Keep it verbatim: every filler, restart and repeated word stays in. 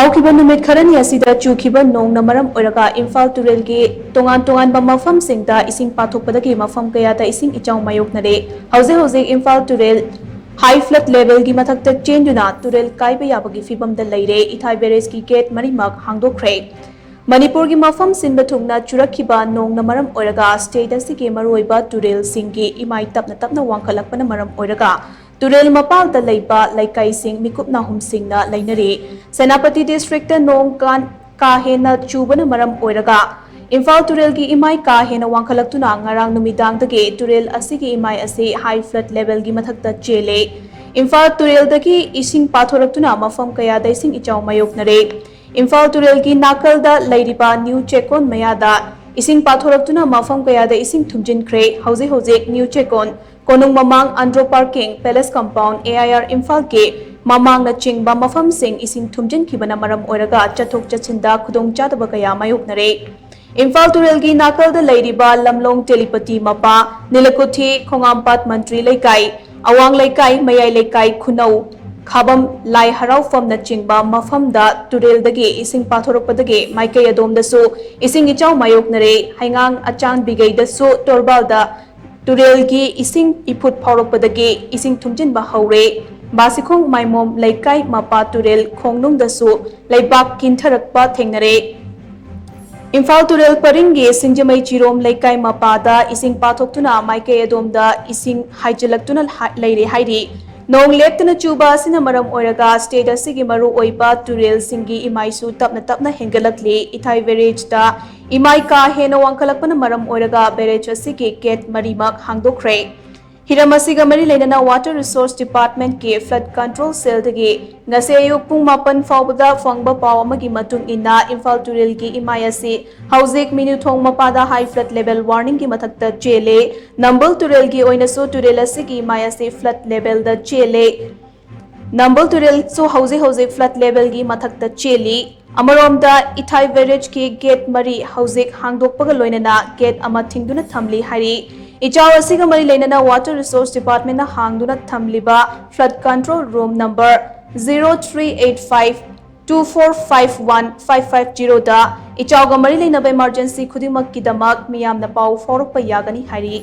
ꯍꯧꯈꯤꯕ ꯅꯨꯃꯤꯠ ꯈꯔꯅꯤ ꯑꯁꯤꯗ ꯆꯨꯈꯤꯕ ꯅꯣꯡꯅ ꯃꯔꯝ ꯑꯣꯏꯔꯒ ꯏꯝꯐꯥꯜ ꯇꯨꯔꯦꯜꯒꯤ ꯇꯣꯉꯥꯟ ꯇꯣꯉꯥꯟꯕ ꯃꯐꯝꯁꯤꯡꯗ ꯏꯁꯤꯡ ꯄꯥꯊꯣꯛꯄꯗꯒꯤ ꯃꯐꯝ ꯀꯌꯥꯗ ꯏꯁꯤꯡ ꯏꯆꯥꯎ ꯃꯥꯌꯣꯛꯅꯔꯦ꯫ ꯍꯧꯖꯤꯛ ꯍꯧꯖꯤꯛ ꯏꯝꯐꯥꯜ ꯇꯨꯔꯦꯜ ꯍꯥꯏ ꯐ꯭ꯂꯠ ꯂꯦꯚꯦꯜꯒꯤ ꯃꯊꯛꯇ ꯆꯦꯟꯗꯨꯅ ꯇꯨꯔꯦꯜ ꯀꯥꯏꯕ ꯌꯥꯕꯒꯤ ꯐꯤꯕꯝꯗ ꯂꯩꯔꯦ꯫ ꯏꯊꯥꯏ ꯕꯦꯔꯦꯖꯀꯤ ꯒꯦꯠ ꯃꯔꯤꯃꯛ ꯍꯥꯡꯗꯣꯛꯈ꯭ꯔꯦ꯫ ꯃꯅꯤꯄꯨꯔꯒꯤ ꯃꯐꯝ ꯁꯤꯟꯕ ꯊꯨꯡꯅ ꯆꯨꯔꯛꯈꯤꯕ ꯅꯣꯡꯅ ꯃꯔꯝ ꯑꯣꯏꯔꯒ ꯁ꯭ꯇꯦꯠ ꯑꯁꯤꯒꯤ ꯃꯔꯨꯑꯣꯏꯕ ꯇꯨꯔꯦꯜꯁꯤꯡꯒꯤ ꯏꯃꯥꯏ ꯇꯞꯅ ꯇꯞꯅ ꯋꯥꯡꯈꯠꯂꯛꯄꯅ ꯃꯔꯝ ꯑꯣꯏꯔꯒ ꯇꯨꯔꯦꯜ ꯃꯄꯥꯜꯗ ꯂꯩꯕ ꯂꯩꯀꯥꯏꯁꯤꯡ ꯃꯤꯀꯨꯞ ꯅꯥꯍꯨꯝꯁꯤꯡꯅ ꯂꯩꯅꯔꯤ꯫ ꯁꯦꯅꯥꯄꯇꯤ ꯗꯤꯁꯇ꯭ꯔꯤꯛꯇ ꯅꯣꯡ ꯀꯥꯟ-, ꯀꯥ ꯍꯦꯟꯅ ꯆꯨꯕꯅ ꯃꯔꯝ ꯑꯣꯏꯔꯒ ꯏꯝꯐꯥꯜ ꯇꯨꯔꯦꯜꯒꯤ ꯏꯃꯥꯏ ꯀꯥ ꯍꯦꯟꯅ ꯋꯥꯡꯈꯠꯂꯛꯇꯨꯅ ꯉꯔꯥꯡ ꯅꯨꯃꯤꯗꯥꯡꯗꯒꯤ ꯇꯨꯔꯦꯜ ꯑꯁꯤꯒꯤ ꯏꯃꯥꯏ ꯑꯁꯤ ꯍꯥꯏ ꯐ꯭ꯂꯠ ꯂꯦꯚꯦꯜꯒꯤ ꯃꯊꯛꯇ ꯆꯦꯜꯂꯦ꯫ ꯏꯝꯐꯥꯜ ꯇꯨꯔꯦꯜꯗꯒꯤ ꯏꯁꯤꯡ ꯄꯥꯊꯣꯔꯛꯇꯨꯅ ꯃꯐꯝ ꯀꯌꯥꯗ ꯏꯁꯤꯡ ꯏꯆꯥꯎ ꯃꯥꯌꯣꯛꯅꯔꯦ꯫ ꯏꯝꯐꯥꯜ ꯇꯨꯔꯦꯜꯒꯤ ꯅꯥꯀꯜꯗ ꯂꯩꯔꯤꯕ ꯅ꯭ꯌꯨ ꯆꯦꯛꯀꯣꯟ ꯃꯌꯥꯗ ꯏꯁꯤꯡ ꯄꯥꯊꯣꯔꯛꯇꯨꯅ ꯃꯐꯝ ꯀꯌꯥꯗ ꯏꯁꯤꯡ ꯊꯨꯝꯖꯤꯟꯈ꯭ꯔꯦ꯫ ꯍꯧꯖꯤꯛ ꯍꯧꯖꯤꯛ ꯅ꯭ꯌꯨ ꯆꯦꯛꯀꯣꯟ, ꯀꯣꯅꯨꯡ ꯃꯃꯥꯡ, Andro parking, palace compound, A I R ꯏꯝꯐꯥꯜꯒꯤ ꯃꯃꯥꯡꯅꯆꯤꯡꯕ ꯃꯐꯝꯁꯤꯡ ꯏꯁꯤꯡ ꯊꯨꯝꯖꯤꯟꯈꯤꯕꯅ ꯃꯔꯝ ꯑꯣꯏꯔꯒ ꯆꯠꯊꯣꯛ ꯆꯠꯁꯤꯟꯗ ꯈꯨꯗꯣꯡꯆꯥꯗꯕ ꯀꯌꯥ ꯃꯥꯌꯣꯛꯅꯔꯦ꯫ ꯏꯝꯐꯥꯜ ꯇꯨꯔꯦꯜꯒꯤ ꯅꯥꯀꯜꯗ ꯂꯩꯔꯤꯕ ꯂꯝꯂꯣꯡ ꯇꯦꯂꯤꯄꯇꯤ ꯃꯄꯥ, ꯅꯤꯂꯀꯨꯊꯤ, ꯈꯣꯡꯉꯥꯝꯄꯥꯠ ꯃꯟꯇ꯭ꯔꯤ ꯂꯩꯀꯥꯏ, ꯑꯋꯥꯡ ꯂꯩꯀꯥꯏ, ꯃꯌꯥꯏ ꯂꯩꯀꯥꯏ, ꯈꯨꯅꯧ, ꯈꯥꯕꯝ, ꯂꯥꯏ ꯍꯔꯥꯎꯐꯝꯅꯆꯤꯡꯕ ꯃꯐꯝꯗ ꯇꯨꯔꯦꯜꯗꯒꯤ ꯏꯁꯤꯡ ꯄꯥꯊꯣꯔꯛꯄꯗꯒꯤ ꯃꯥꯏꯀꯩ ꯑꯗꯣꯝꯗꯁꯨ ꯏꯁꯤꯡ ꯏꯆꯥꯎ ꯃꯥꯌꯣꯛꯅꯔꯦ꯫ ꯍꯩꯉꯥꯡ ꯑꯆꯥꯟꯕꯤꯒꯩꯗꯁꯨ ꯇꯣꯔꯕꯥꯜꯗ ꯇꯨꯔꯦꯜꯒꯤ ꯏꯁꯤꯡ ꯏꯐꯨꯠ ꯐꯥꯎꯔꯛꯄꯗꯒꯤ ꯏꯁꯤꯡ ꯊꯨꯝꯖꯤꯟꯕ ꯍꯧꯔꯦ꯫ ꯕꯥꯁꯤꯈꯣꯡ ꯃꯥꯏꯃꯣꯝ ꯂꯩꯀꯥꯏ ꯃꯄꯥ ꯇꯨꯔꯦꯜ ꯈꯣꯡꯅꯨꯡꯗꯁꯨ ꯂꯩꯕꯥꯛ ꯀꯤꯟꯊꯔꯛꯄ ꯊꯦꯡꯅꯔꯦ꯫ ꯏꯝꯐꯥꯜ ꯇꯨꯔꯦꯜ ꯄꯔꯤꯡꯒꯤ ꯁꯤꯡꯖꯃꯩ ꯆꯤꯔꯣꯝ ꯂꯩꯀꯥꯏ ꯃꯄꯥꯗ ꯏꯁꯤꯡ ꯄꯥꯊꯣꯛꯇꯨꯅ ꯃꯥꯏꯀꯩ ꯑꯗꯣꯝꯗ ꯏꯁꯤꯡ ꯍꯥꯏꯖꯤꯜꯂꯛꯇꯨꯅ ꯂꯩꯔꯦ ꯍꯥꯏꯔꯤ꯫ ꯅꯣꯡ ꯂꯦꯞꯇꯅ ꯆꯨꯕ ꯑꯁꯤꯅ ꯃꯔꯝ ꯑꯣꯏꯔꯒ ꯁ꯭ꯇꯦꯠ ꯑꯁꯤꯒꯤ ꯃꯔꯨꯑꯣꯏꯕ ꯇꯨꯔꯦꯜꯁꯤꯡꯒꯤ ꯏꯃꯥꯏꯁꯨ ꯇꯞꯅ ꯇꯞꯅ ꯍꯦꯟꯒꯠꯂꯛꯂꯤ꯫ ꯏꯊꯥꯏ ꯕꯦꯔꯦꯖꯇ ꯏꯃꯥꯏ ꯀꯥ ꯍꯦꯟꯅ ꯋꯥꯡꯈꯠꯂꯛꯄꯅ ꯃꯔꯝ ꯑꯣꯏꯔꯒ ꯕꯦꯔꯦꯖ ꯑꯁꯤꯒꯤ ꯒꯦꯠ ꯃꯔꯤꯃꯛ ꯍꯥꯡꯗꯣꯛꯈ꯭ꯔꯦ꯫ ꯍꯤꯔꯝ ꯑꯁꯤꯒ ꯃꯔꯤ ꯂꯩꯅꯅ Water Resource Department ꯀꯤ flood control cell ꯗꯒꯤ ꯉꯁꯤ ꯑꯌꯨꯛ ꯄꯨꯡ ꯃꯥꯄꯟ ꯐꯥꯎꯕꯗ ꯐꯪꯕ ꯄꯥꯎ ꯑꯃꯒꯤ ꯃꯇꯨꯡ ꯏꯟꯅ, ꯏꯝꯐꯥꯜ ꯇꯨꯔꯦꯜꯒꯤ ꯏꯃꯥꯏ ꯑꯁꯤ ꯍꯧꯖꯤꯛ ꯃꯤꯅꯨꯊꯣꯡ ꯃꯄꯥꯗ high flood level warning ꯒꯤ ꯃꯊꯛꯇ ꯆꯦꯜꯂꯦ꯫ ꯅꯝꯕꯨꯜ ꯇꯨꯔꯦꯜꯒꯤ ꯑꯣꯏꯅꯁꯨ ꯇꯨꯔꯦꯜ ꯑꯁꯤꯒꯤ ꯏꯃꯥꯏ ꯑꯁꯤ flood level ꯗ ꯆꯦꯜꯂꯦ꯫ ꯅꯝꯕꯨꯜ ꯇꯨꯔꯦꯜꯁꯨ ꯍꯧꯖꯤꯛ ꯍꯧꯖꯤꯛ flood level ꯒꯤ ꯃꯊꯛꯇ ꯆꯦꯜꯂꯤ꯫ ꯑꯃꯔꯣꯝꯗ, ꯏꯊꯥꯏ ꯕꯦꯔꯦꯖꯀꯤ ꯒꯦꯠ ꯃꯔꯤ ꯍꯧꯖꯤꯛ ꯍꯥꯡꯗꯣꯛꯄꯒ ꯂꯣꯏꯅꯅ ꯒꯦꯠ ꯑꯃ ꯊꯤꯡꯗꯨꯅ ꯊꯝꯂꯤ ꯍꯥꯏꯔꯤ꯫ ꯏꯆꯥꯎ ꯑꯁꯤꯒ ꯃꯔꯤ ꯂꯩꯅꯅ Water Resource Department ꯅ ꯍꯥꯡꯗꯨꯅ ꯊꯝꯂꯤꯕ flood control room number zero three eight five two four five one five five zero ꯗ ꯏꯆꯥꯎꯒ ꯃꯔꯤ ꯂꯩꯅꯕ emergency ꯈꯨꯗꯤꯡꯃꯛꯀꯤꯗꯃꯛ ꯃꯤꯌꯥꯝꯅ ꯄꯥꯎ ꯐꯥꯎꯔꯛꯄ ꯌꯥꯒꯅꯤ ꯍꯥꯏꯔꯤ꯫